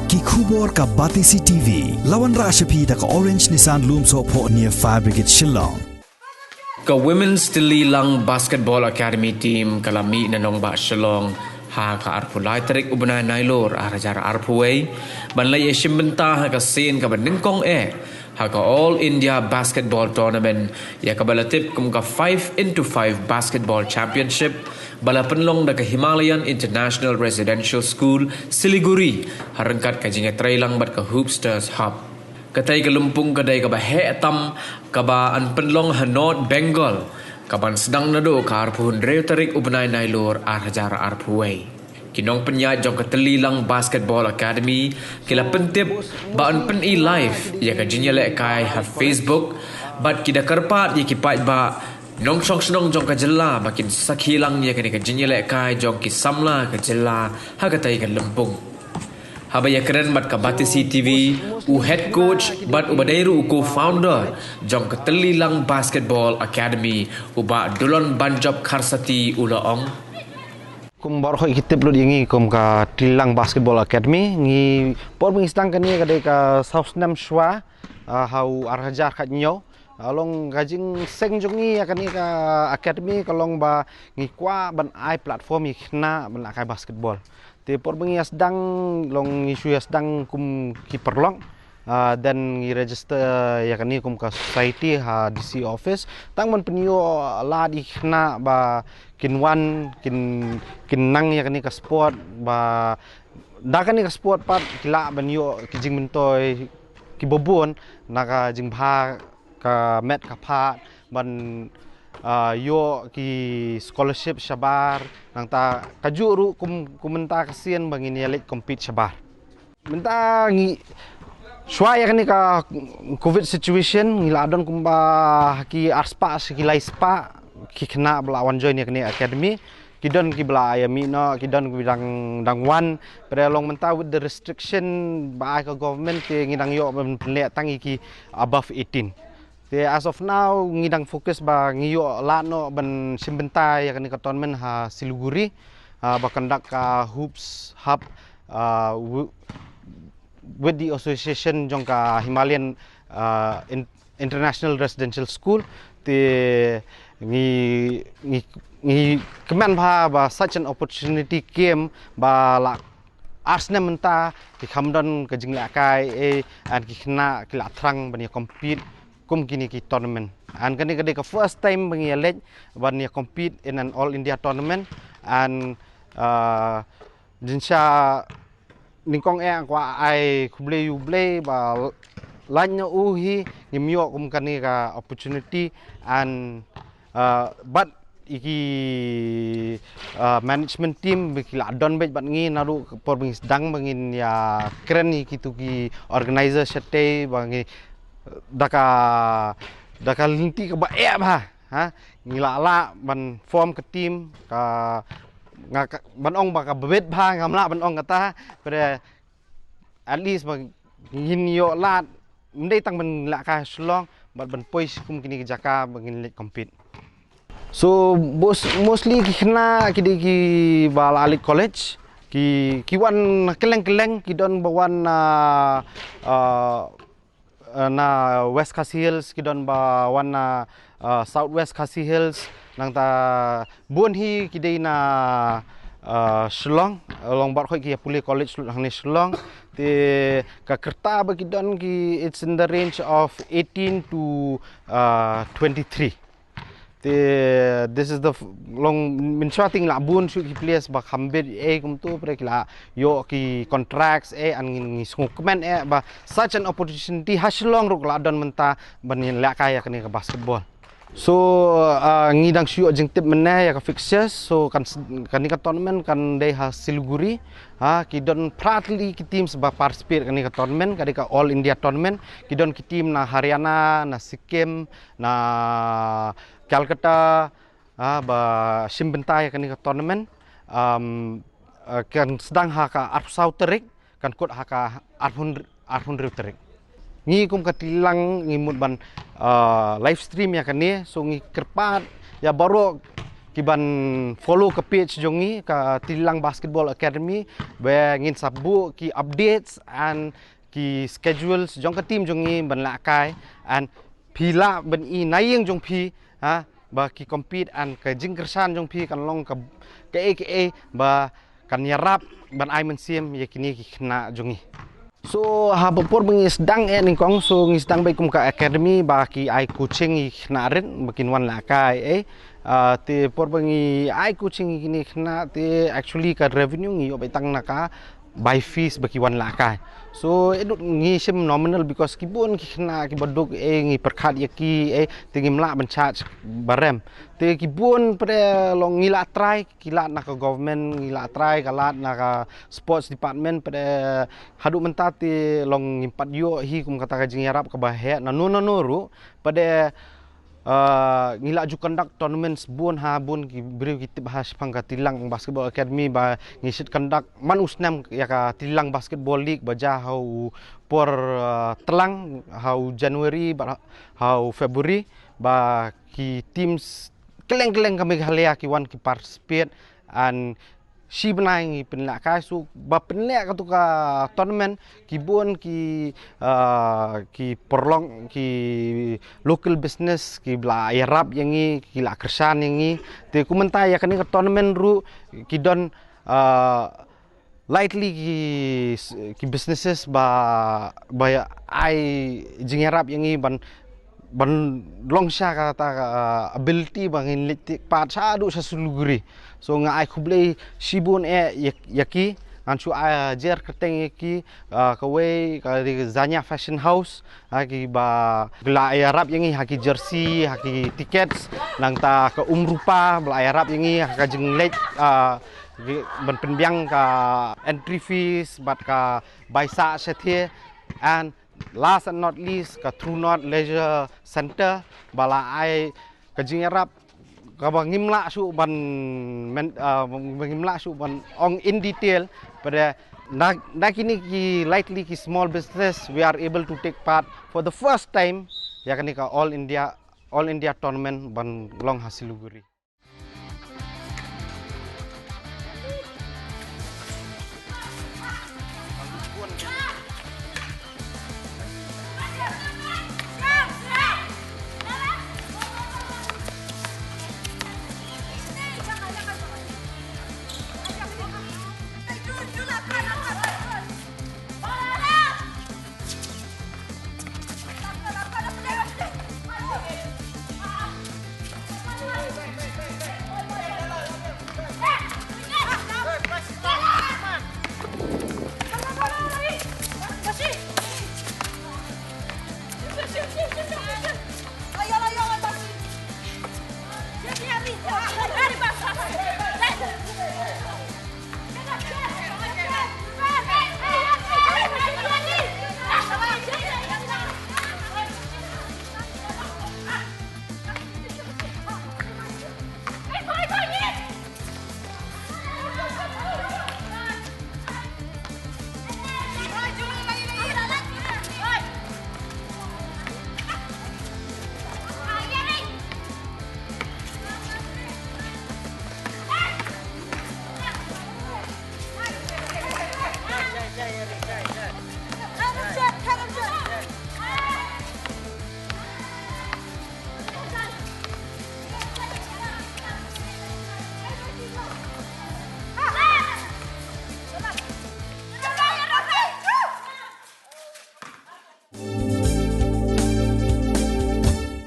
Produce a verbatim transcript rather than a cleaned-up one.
Ki khubor ka Batesi T V. La wanrah sha phi da ka Orange Nissan Lumsohphoh near Fire Brigade Shillong. Ka Women's Tillilang Basketball Academy team ka la mih na nongbah Shillong ha ka arphew lai tarik u bnai Nailur ar hajar arphew wei ban leit ïashim bynta ha ka sien kaba nyngkong eh ha ka All India Basketball Tournament, ïa kaba la tip kum ka five into five Basketball Championship, ba la pynlong da ka Himalayan International Residential School, Siliguri, ha ryngkat ka jingïatreilang bad ka Hoopsters Hub. Katei ka lympung ka dei kaba heh tam kaba yn pynlong ha North Bengal, kaban sdang naduh ka arphew hynriew tarik u bnai Nailur ar hajar arphew wei. Ki nongpynïaid jong ka Tillilang Basketball Academy ki la pyntip ba yn pyni live ïa ka jingïalehkai ha Facebook, bad ki da kyrpad ïa ki paidbah nongshong shnong jong ka jylla ba kin sakhi lang ïa kane ka jingïalehkai jong ki samla ka jylla ha katei ka lympung. Haba ïakren bad ka Batesi T V, u head coach bad uba dei ruh u co-founder jong ka Tillilang Basketball Academy, u Bah Dulon Banjop Kharsati, u la ong. Kum baroh ki tip lut ïa ngi kum ka Tillilang Basketball Academy, ngi por ba ngi sdang kane ka dei ka saw snem shuwa, ah, ha u ar hajar khat hynñiew. Ah, long ka jingseng jong ngi ïa kane ka academy ka long ba ngi kwah ban ai platform ïa ki khynnah ban lah kai basketball. Te por ba ngi ïa sdang, long ngi shu ïa sdang kum ki paralok. Ah, then ngi register ïa kane kum ka society ha D C office. Tang ban pynïoh lad ïa ki khynnah ba kin wan, kin, kin nang ïa kane ka sport, ba da kane ka sport pat ki lah ban ïoh ki jingmyntoi kiba bun na ka jingbha ka met ka phad, ban, ah, ïoh ki scholarship shabar, nangta kajuh ruh kum, kum mynta ka sien ba ngin ïa leit compete shabar. Mynta ngi, shuwa ïa kane ka covid situation, ngi la don kumba ki arspah sha ki laispah ki khynnah ba la wan join ïa kane academy. Ki don kiba la ïa mih noh, ki don kiba dang, dang wan. Pynlong mynta with the restriction ba ai ka government, te ngi dang ïoh ban pynleh tang ïa ki above eighteen. Te as of now ngi dang focus ba ngi ïoh lad noh ban shim bynta ïa kane ka tournament ha Siliguri, ah, ba conduct ka Hoops Hub, ah, wi-, with the association jong ka Himalayan, ah, In-, International Residential School. Te ngi, ngi, ngi kmen bha ba such an opportunity came ba la ar snem mynta ki kham don ka jinglehkai, eh, and ki khynnah ki la thrang ban ïa compete kum kine ki tournament. And kane ka dei ka first time ba ngi ïa leit ban ïa compete in an All India tournament. And, uh, jingshisha nyngkong eh kwah ai khublei ïa U Blei ba lait na u hi ngim ïoh kum kane ka opportunity. And, uh, but ïa ki, uh, management team ba ki la don beit bad ngi naduh por ba ngi sdang ba ngin ïa kren ïa kitu ki organizer shatei ba ngi da ka, da ka lynti kaba eh bha, ha, ngi la lah ban form ka team, ka, nga ka, ban ong ba kaba bit bha ngam lah ban ong kata, pynban at least ba ngin ïoh lad, ym dei tang ban lah ka Shillong, bad ban poi sha kum kine ki jaka ba ngin leit compete. So, bos-, mostly ki khynnah ki dei kiba la leit college, ki, ki wan kylleng kylleng, ki don ba wan, ah, ah, ah, na West Khasi Hills, ki don ba wan na, ah, South West Khasi Hills, nangta bun hi ki dei na, ah, Shillong, long baroh ki ïa pule college lut hangne Shillong. Te ka rta ba ki don ki, it's in the range of eighteen to, ah, twenty-three. Te this is the f-, long mynshuwa te ngi la bun shuh ki players ba kham bit eh kumtu, pynban ki la ïoh ki contracts eh, and ngi, ngi sngewkmen eh ba such an opportunity ha Shillong ruh ka la don mynta ban ïa lehkai ïa kane ka basketball. So, ah, ngi dang shu ïoh jingtip mynne ïa ka fixtures. So kan s-, kane ka tournament kan dei ha Siliguri. Ha, ki don phra tylli ki teams ba participate kane ka tournament, ka dei ka All India tournament. Ki don ki team na Haryana, na Sikkim, na Calcutta, ah, ba shim bynta ïa kane ka tournament. Um, ah, kan sdang ha ka arphew saw tarik, kan kut ha ka arphew, arphew hynriew tarik. Ngi kum ka Tillilang ngi mut ban, ah, live stream ïa kane, so ngi kyrpad ïa baroh Ki ban follow ka page jong ngi ka Tillang Basketball Academy, ba ngin sa buh ki updates and ki schedules jong ka team jong ngi ban lah kai, and phi lah ban i na ïing jong phi, ha, ba ki compete and ka jingkyrshan jong phi kan long ka, kaei kaei ba kan ïarap ban ai mynsiem ïa kine ki khynnah jong ngi. So ha ba por ba ngi sdang eh nyngkong, so ngi sdang beit kum ka academy ba ki ai coaching ïa ki khynnah rit ba kin wan lah kai eh. Ah, te por ba ngi ai coaching ïa kine khynnah te actually ka revenue ngi ïoh beit tang na ka bai fees ba ki wan lah kai. So eh dut ngi shim nominal because ki bun ki khynnah ki ba duk eh ngi pyrkhat ïa ki eh te ngim lah ban charge barem. Te ki bun pat de long ngi lah try, ki lad na ka government, ngi lah try ka lad na ka sports department, pat de haduh mynta te long ngim pat ïoh hi kum kata ka jingïarap kaba heh nano nano ruh, pat de, ah, ngi lah ju conduct tournaments bun ha bun, ki briew ki tip ha shaphang ka Tillang Basketball Academy ba ngi shu conduct man u snem ïa ka Tillang Basketball League ba jia ha u por, ah, tlang ha u January bad ha u February ba ki teams kylleng kylleng ka Meghalaya ki wan ki participate, and shi bnai ngi pynlehkai. So ba pynleh katu ka tournament ki bun ki, ah, ki pyrlok, ki local business ki ba la ïarap ïa ngi, ki la kyrshan ïa ngi. Te kumta ïa kane ka tournament ruh ki don, ah, likely ki, ki businesses ba, ba ai jingïarap ïa ngi ban, ban long sha kata ka, ah, ability ba ngin leit take part shaduh sha Siliguri. So nga ai khublei shibun eh ïa, ïa ki, ngan shu ai jer kyrteng ïa ki, ah, kawei ka dei Zanya Fashion House, ha ki ba la ïarap ïa ngi ha ki jersey, ha ki tickets, nangta ka Um Rupa ba la ïarap ïa ngi ha ka jingleit, ah, ki ban pynbiang ka entry fees bad ka bai sah shathie, and last and not least ka True North Leisure Centre ba la ai ka jingïarap kaba ngim lah shuh ban men, ah, ba ngim lah shuh ban ong in detail, but, uh, na, na kine ki likely ki small business we are able to take part for the first time ïa kane ka All India, All India Tournament ban long ha Siliguri.